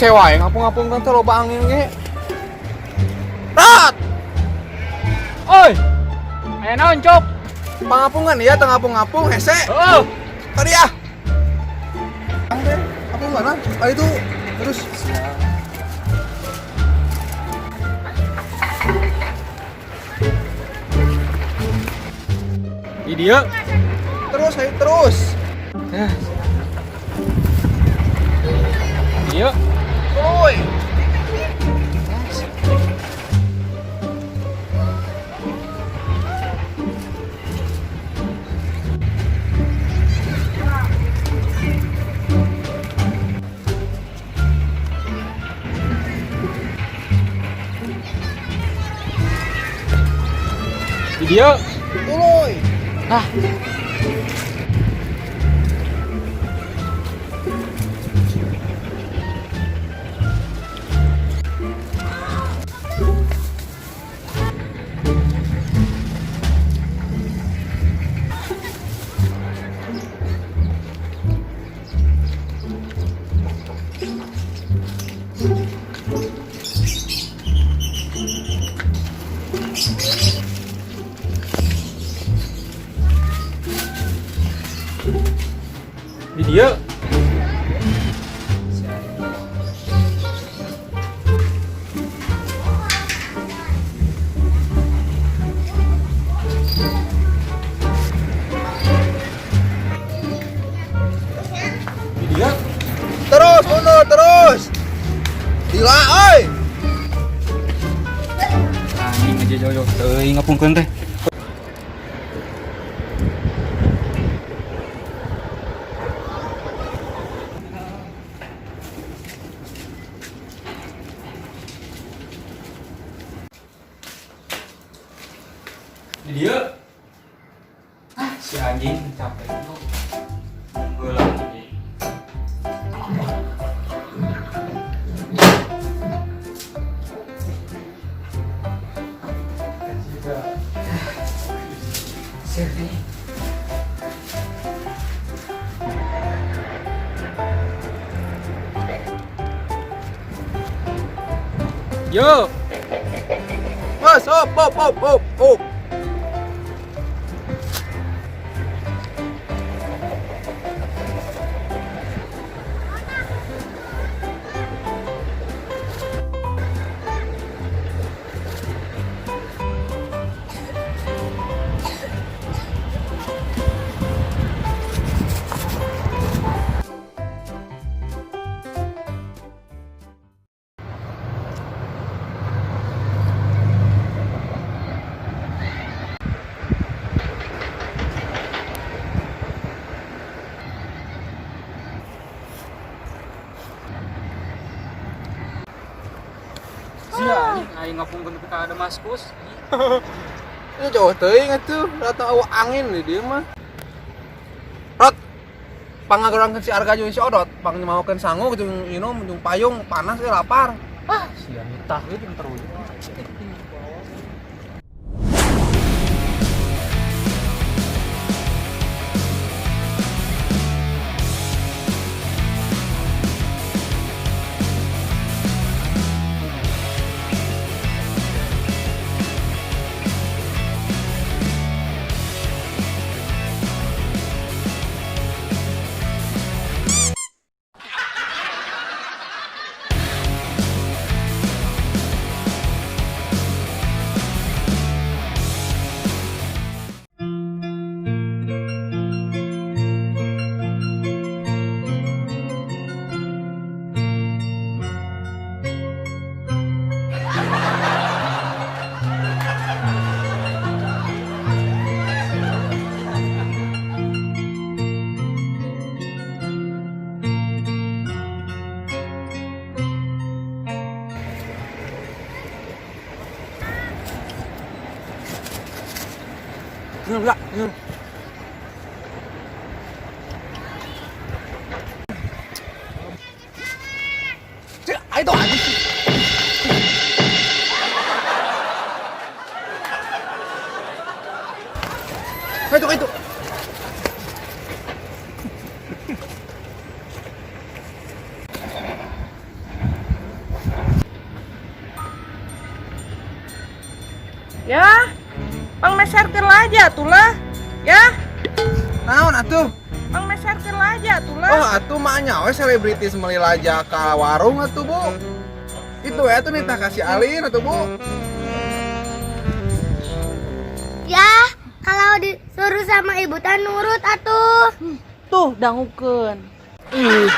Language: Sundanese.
Hese wae ngapung-ngapung kan teh loba angin ge. Rat! Oi. Aya naon, Cok? Pangapungan ya, tengah ngapung-ngapung hese. Heeh. Tadi ah. Ang teh, apa mana? Ah itu terus. Di dieu. Terus, ayo terus. Di dieu. Woi. Di dieu. Tuluy. Ah. Di dieu. Di dieu. Terus, mundur terus. Gila, oi. Anjing aja jauh-jauh teuing ngapungkeun teh. Di dieu. Ah, si anjing capek tuh. Heula anjing. Seri. Yo, Mas, op, op, op, op, op. Sia anjing aing ngapungkeun tepi ka Damaskus. Ini jauh teuing atuh, datang eueuh angin di dieu mah. Rot. Pangagorangkeun si Arga jeung si Odot, pang maokeun sangu jeung minum jeung payung panas euy lapar. Ah, sia nitah we jeung terus. Enggak. Cek, ayo tuh anjing. Itu itu. Ya, pang meserkeun aja atuh lah. Ya, Naon atuh? Pang meserkeun aja atuh lah. Oh, atuh maknya we selebritis meuli laja ka warung atuh, Bu. Itu ya tuh nitah kasih Alin atuh, Bu. Ya, kalau disuruh sama ibu teh nurut atuh. Tuh, dangukeun. Ih,